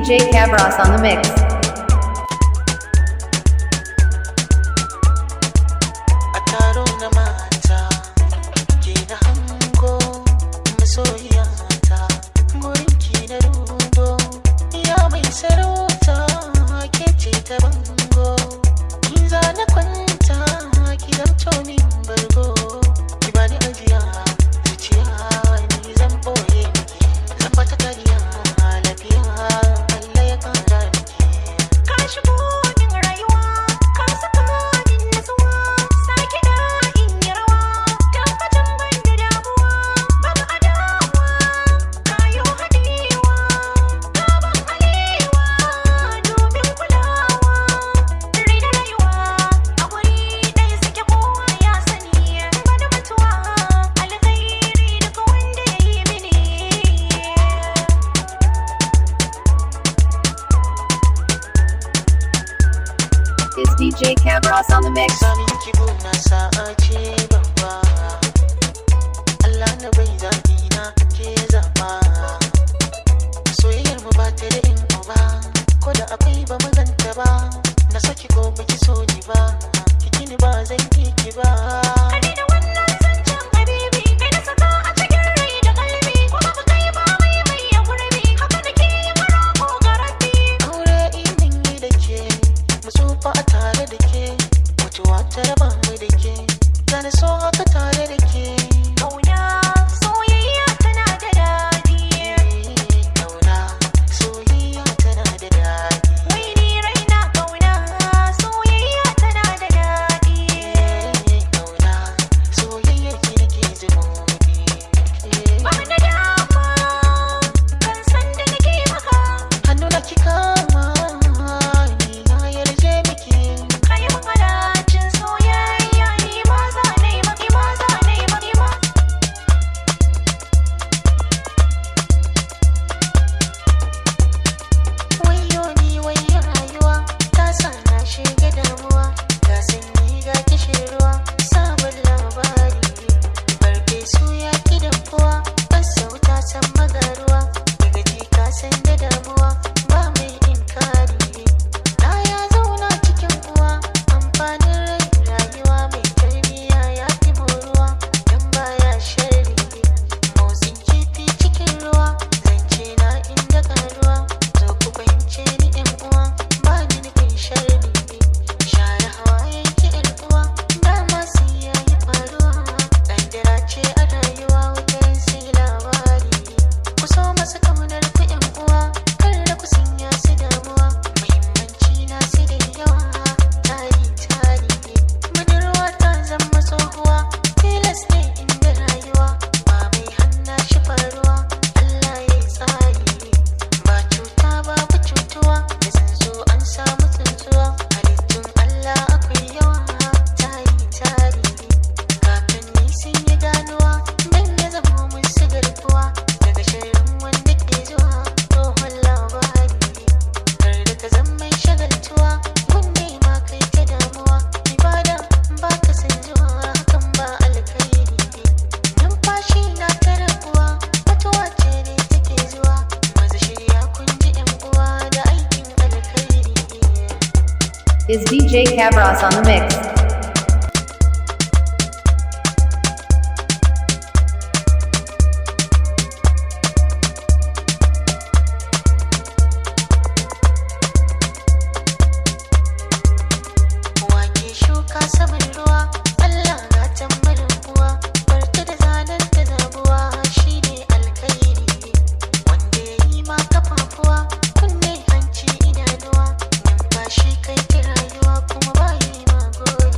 DJ Cabros on the mix. A taro na mata ke na hango, masoyiyata, gurin ki na rugo, ya mai sarauta, ke ce ta bango. In za na kwanta ki zamto min bargo, ki bani ajiya zuciya, ni zan boye miki, zan bata kariya, lafiya Allah ya kara miki. Ka shigo min rayuwa, ka saka min natsuwa, sa kiɗa in yi rawa, tabbacin ban da damuwa, babu adawa, kayo haɗewa, ka ban alewa, domin kulawa, rai da rayuwa, a guri ɗaya suke, kowa ya sani, bani mutuwa, alkhairi duka wanda ya yi mini. Is DJ Cabros on the mix. Samin ki na sa'a ce babba, Allah na bai zaɓi na ke zaɓa. Soyayyar mu ba ta da in uba, ko da akwai ba mu ganta ba. Na saki ko baki so ni ba, kiki ni ba zan ki ki ba. Ka daina wannan zancen habibi, kai na saka a cikin rai da kalbi, ko babu kai ba mai mai ya gurbi, haka nake yi maroko ga Rabbi. Aure in mun yi da ke, mu tsufa a tare da ke, mutuwa ta raba mu da ke, zani so haka tare da ke. Kauna soyayya tana da daɗi. Kauna soyayya tana da daɗi. Wai ni raina, kauna soyayya tana da daɗi. Kauna soyayyar ki nake zumuɗi. Babu na dama kan san da nake maka. Hannu na ki kama ni, na yarje miki. Kayi mun halacin soyayya, ni ma za na yi maki, ma za na yi maki ma. Wayo ni wayo, rayuwa ta sa na shiga damuwa, ga sanyi ga kishin ruwa, sabon labari, farfesu ya ki dafuwa, fasa wuta san magaruwa, daga ji ka san da damuwa, ba mai inkari, na ya zauna cikin uwa, amfanin rai rayuwa, mai tarbiyya ya fi moruwa, dan baya sharri, motsin kifi cikin ruwa, zance na inda karuwa, zo ku fahimce ni yan uwa, ba ni nufin sharri, share hawayen ki yan uwa, dama sai yayi faruwa, kaddara ce a rayuwa, wutar sai labari, ku so masu kaunar ku yan uwa, kar da ku sanya su damuwa, muhimmanci na su da yawa, tari tari, budurwa ta zama tsohuwa, tilas ne inda rayuwa, ba mai hanna shi faruwa, Allah ya yi tsari, ba cuta babu cutuwa, da tsuntsu an samu tsuntsuwa, halittun Allah akwai yawa, tari tari, kakanni sun yi ganuwa, dan ya zama musu garkuwa, daga shirin wanda ke zuwa, tsohon labari, kar da ka zama mai shagaltuwa, gunne ma kai ta damuwa, ibada ba ka san zuwa, hakan ba alkhairi, numfashi na ta rabuwa, mutuwa ce ne take zuwa, maza shirya kun ji yan uwa da aikin alkhairi. Is DJ Cabros on the mix. Wake shuka saman ruwa, Allah na tambarin uwa, barta da zanen ta zabuwa, shine alkhairi. Wanda ya yi ma kafafuwa, kunne, hanci, idanuwa, numfashi kai ta rayuwa, kuma ba yi ma gori.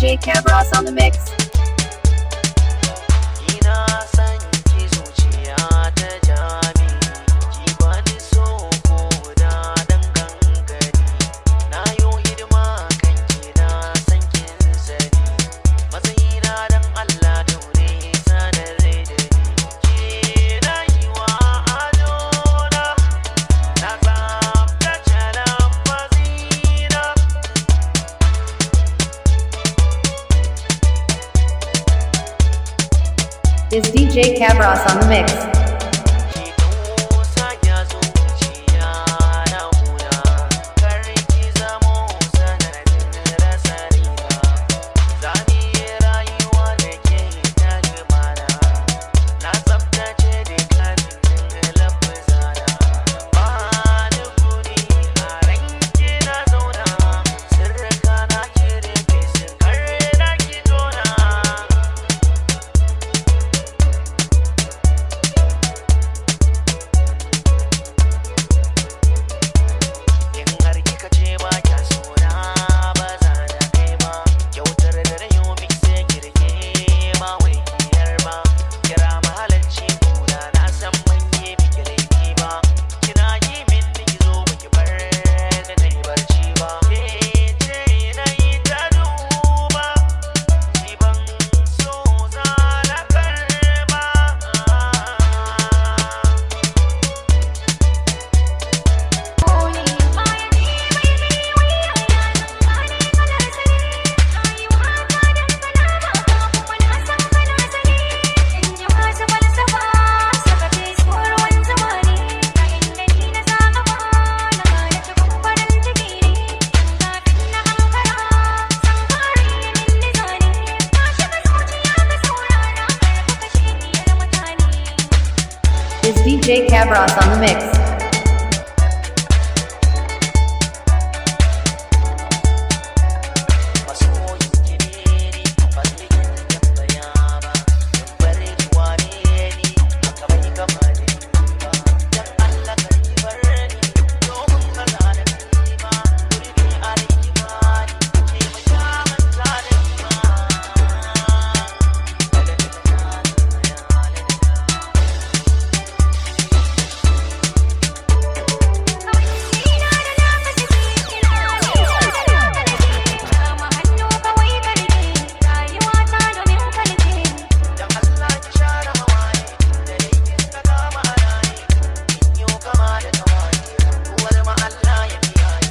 DJ Cabros on the mix. Ina san ki zuciya ta jami, ki bani so ko da dan gangani. Na yo hidima kan ki, na san kin sani. Matsayina dan Allah daure sanar da ni. Ke na yi wa adona, na tsaftace lafazina. Is DJ Cabros on the mix. Ki tausaya zuciya na huna, kar ki zamo sanadin rasa raina. Za mu yi rayuwa da ke ta lumana, na tsaftace dukkanin lafazana. Ba ni guri a ranki na zauna, sirrika na ki rufe su kar na ki tona. In har kika ce ba kya sona, ba za na kai ba. Kyautar da na yi miki sai ki rike, ba wai kiyar ba. Kira mahalarci kuna, na san ban yi miki laifi ba. Kina yi min ki zo, ba ki bar da na yi barci ba. Ke ce na yi ta duba, ki ban so za na karba. Is DJ Cabros on the mix. Masoyin ki ne ni, ba zai kin tambaya ba. In bar ki wane ni, haka bai kama da ni ba. Dan Allah kar ki bar ni, domin ba za na kai ba. Gurbi a rai ki bani, ke ba kya manta da ni ba. Dan Allah ki share hawaye, da dai kin saka ma a raye. Kin yo kama da tawaye, uwar ma Allah ya kiyaye.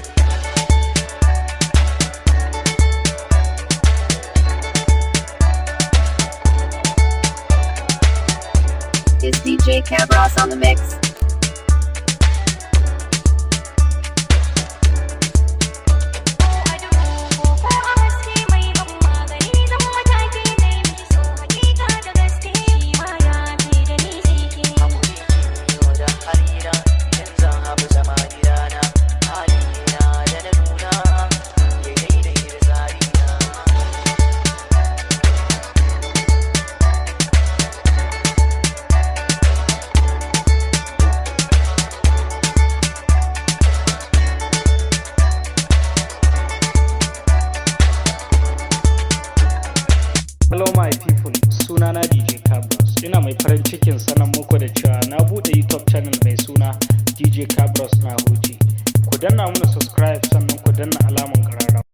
Is DJ Cabros on the mix. Hakuri ki da harira, idan zan haɓu zama gidana. Halina da na nuna, ya daidai da tsarina. Hello my people, sunana DJ Cabros. Ina mai farin cikin sanar muku da cewa na buɗe YouTube channel mai suna DJ Cabros na huce. Ku danna mana subscribe, sannan ku danna alamun ƙararrawa.